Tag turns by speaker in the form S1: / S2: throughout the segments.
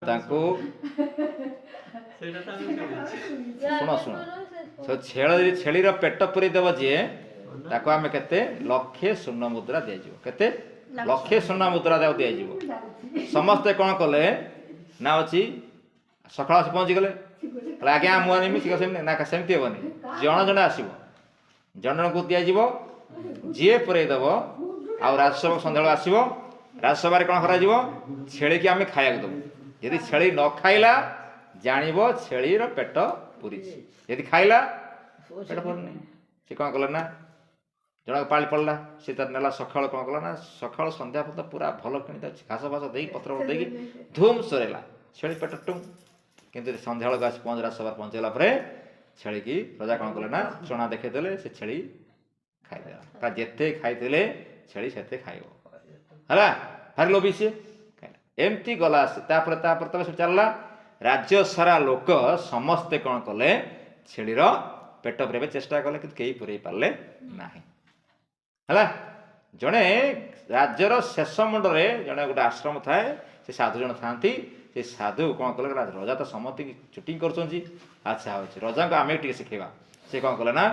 S1: ତାଙ୍କୁ
S2: ସେଇଟା ତ ଆମେ ଶୁଣିଛୁ।
S1: ଶୁଣ ଶୁଣ, ସେ ଛେଳି, ଛେଳିର ପେଟ ପୁରେଇ ଦେବ ଯିଏ, ତାକୁ ଆମେ କେତେ ଲକ୍ଷେ ସ୍ୱର୍ଣ୍ଣ ମୁଦ୍ରା ଦିଆଯିବ। କେତେ ଲକ୍ଷେ ସ୍ୱର୍ଣ୍ଣ ମୁଦ୍ରା ତାକୁ ଦିଆଯିବ। ସମସ୍ତେ କ'ଣ କଲେ ନା ଅଛି ସକାଳ ଆସି ପହଞ୍ଚିଗଲେ। କହିଲେ, ଆଜ୍ଞା ମୁଁ ଆଣିବି। ସେମିତି ନା, ସେମିତି ହେବନି। ଜଣ ଜଣେ ଆସିବ, ଜଣ ଜଣକୁ ଦିଆଯିବ, ଯିଏ ପୁରେଇ ଦେବ। ଆଉ ରାଜସଭା ସନ୍ଧ୍ୟାବେଳକୁ ଆସିବ। ରାଜସଭାରେ କ'ଣ କରାଯିବ? ଛେଳିକି ଆମେ ଖାଇବାକୁ ଦେବୁ। ଯଦି ଛେଳି ନ ଖାଇଲା, ଜାଣିବ ଛେଳିର ପେଟ ପୁରିଛି। ଯଦି ଖାଇଲା, ପେଟ ପୁରୁନି। ସେ କ'ଣ କଲେ ନା ଜଣକ ପାଳି ପଡ଼ିଲା। ସେ ତାର ନେଲା। ସକାଳୁ କ'ଣ କଲା ନା ସକାଳୁ ସନ୍ଧ୍ୟା ପର୍ଯ୍ୟନ୍ତ ପୁରା ଭଲ କିଣି ଘାସ ଫାସ ଦେଇ, ପତ୍ର ଦେଇକି ଧୁମ୍ ଚରେଇଲା। ଛେଳି ପେଟ ଟୁମ୍। କିନ୍ତୁ ସନ୍ଧ୍ୟାବେଳକୁ ଆସି ପହଞ୍ଚିଲା। ରାଜସଭାରେ ପହଞ୍ଚିଗଲା ପରେ ଛେଳିକି ରଜା କ'ଣ କଲେ ନା ଚଣା ଦେଖେଇଦେଲେ। ସେ ଛେଳି ଖାଇଦେଲା। ତା ଯେତେ ଖାଇଥିଲେ ଛେଳି ସେତେ ଖାଇବ। ହେଲା, ଭାରି ଲୋଭି ସିଏ, ଖାଇଲା। ଏମିତି ଗଲା। ତାପରେ ତାପରେ ତାପରେ ସବୁ ଚାଲିଲା। ରାଜ୍ୟ ସାରା ଲୋକ ସମସ୍ତେ କ'ଣ କଲେ? ଛେଳିର ପେଟ ପୁରେଇବା ଚେଷ୍ଟା କଲେ, କିନ୍ତୁ କେହି ପୁରେଇ ପାରିଲେ ନାହିଁ। ହେଲା, ଜଣେ ରାଜ୍ୟର ଶେଷ ମୁଣ୍ଡରେ ଜଣେ ଗୋଟେ ଆଶ୍ରମ ଥାଏ, ସେ ସାଧୁ ଜଣେ ଥାଆନ୍ତି। ସେ ସାଧୁ କ'ଣ କଲେ? କହିଲା, ରଜା ତ ସମସ୍ତଙ୍କୁ ଚୁଟିଂ କରୁଛନ୍ତି। ଆଚ୍ଛା ହେଉଛି, ରଜାଙ୍କୁ ଆମେ ଟିକେ ଶିଖେଇବା। ସେ କ'ଣ କଲେ ନା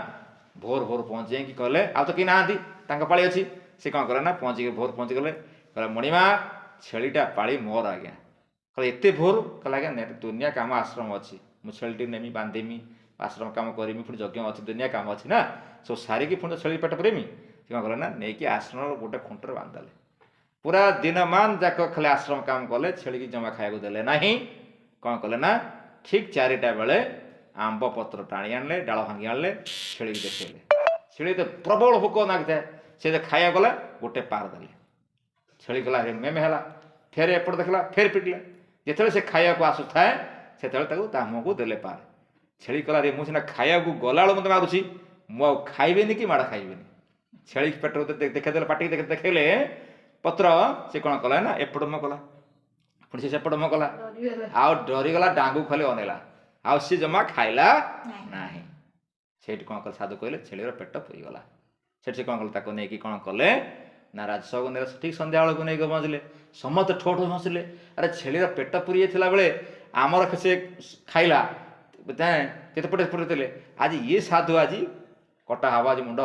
S1: ଭୋର ଭୋର ପହଞ୍ଚି ଯାଇକି କହିଲେ, ଆଉ ତ କେହି ନାହାନ୍ତି, ତାଙ୍କ ପାଳି ଅଛି। ସେ କ'ଣ କଲେ ନା ପହଞ୍ଚିକି ଭୋର ପହଞ୍ଚିଗଲେ। କହିଲେ, ମଣିମା, ଛେଳିଟା ପାଳି ମୋର ଆଜ୍ଞା। କହିଲେ, ଏତେ ଭୋର? କହିଲେ, ଆଜ୍ଞା ଦୁନିଆ କାମ ଆଶ୍ରମ ଅଛି, ମୁଁ ଛେଳିଟି ନେମି, ବାନ୍ଧିମି, ଆଶ୍ରମ କାମ କରିମି, ପୁଣି ଯଜ୍ଞ ଅଛି, ଦୁନିଆ କାମ ଅଛି ନା, ସବୁ ସାରିକି ପୁଣି ତ ଛେଳି ପେଟ ପୁରେଇମି। ସେ କ'ଣ କଲେ ନା ନେଇକି ଆଶ୍ରମର ଗୋଟେ ଖୁଣ୍ଟରେ ବାନ୍ଧିଦେଲେ। ପୁରା ଦିନମାନ ଯାକ ଖାଲି ଆଶ୍ରମ କାମ କଲେ, ଛେଳିକି ଜମା ଖାଇବାକୁ ଦେଲେ ନାହିଁ। କ'ଣ କଲେ ନା ଠିକ୍ 4ଟା ବେଳେ ଆମ୍ବ ପତ୍ର ଟାଣି ଆଣିଲେ, ଡାଳ ଭାଙ୍ଗି ଆଣିଲେ, ଛେଳିକି ଦେଖେଇଲେ। ଛେଳି ତ ପ୍ରବଳ ଭୋକ ନାଗିଥାଏ। ସେ ଯେ ଖାଇବାକୁ ଗଲା, ଗୋଟେ ପାର ଦେଲେ। ଛେଳି ଗଲା ମେମେ ହେଲା, ଫେର ଏପଟେ ଦେଖିଲା, ଫେର ପିଟିଲା। ଯେତେବେଳେ ସେ ଖାଇବାକୁ ଆସୁଥାଏ, ସେତେବେଳେ ତାକୁ ତା ମୁହଁକୁ ଦେଲେ ପାର। ଛେଳି କଲା, ରେ ମୁଁ ସିନା ଖାଇବାକୁ ଗଲାବେଳକୁ ମୋତେ ମାରୁଛି, ମୁଁ ଆଉ ଖାଇବିନି କି ମାଡ଼ ଖାଇବିନି। ଛେଳି ପେଟକୁ ଦେଖେଇଦେଲେ, ପାଟିକି ଦେଖେଇଲେ ପତ୍ର। ସେ କ'ଣ କଲା ନା ଏପଟ ମୁହଁ କଲା, ପୁଣି ସେ ସେପଟ ମୁହଁ କଲା, ଆଉ ଡରିଗଲା। ଡାଙ୍ଗୁ ଖାଲି ଅନେଇଲା, ଆଉ ସିଏ ଜମା ଖାଇଲା ନାହିଁ। ସେଇଠି କ'ଣ କଲେ? ସାଧୁ କହିଲେ, ଛେଳିର ପେଟ ପୁରିଗଲା। ସେଠି ସେ କ'ଣ କଲେ? ତାକୁ ନେଇକି କ'ଣ କଲେ ନା ରାଜସଭାକୁ ନେଲେ। ଠିକ୍ ସନ୍ଧ୍ୟାବେଳକୁ ନେଇକି ପହଞ୍ଚିଲେ। ସମସ୍ତେ ଠୋ ଠୋ ହସିଲେ। ଆରେ, ଛେଳିର ପେଟ ପୁରି ଯାଇଥିଲା ବେଳେ ଆମର ସେ ଖାଇଲା, କେତେ ପଟେ ପୁରେଇଥିଲେ, ଆଜି ଇଏ ସାଧୁ, ଆଜି କଟା ହବ ଆଜି ମୁଣ୍ଡ।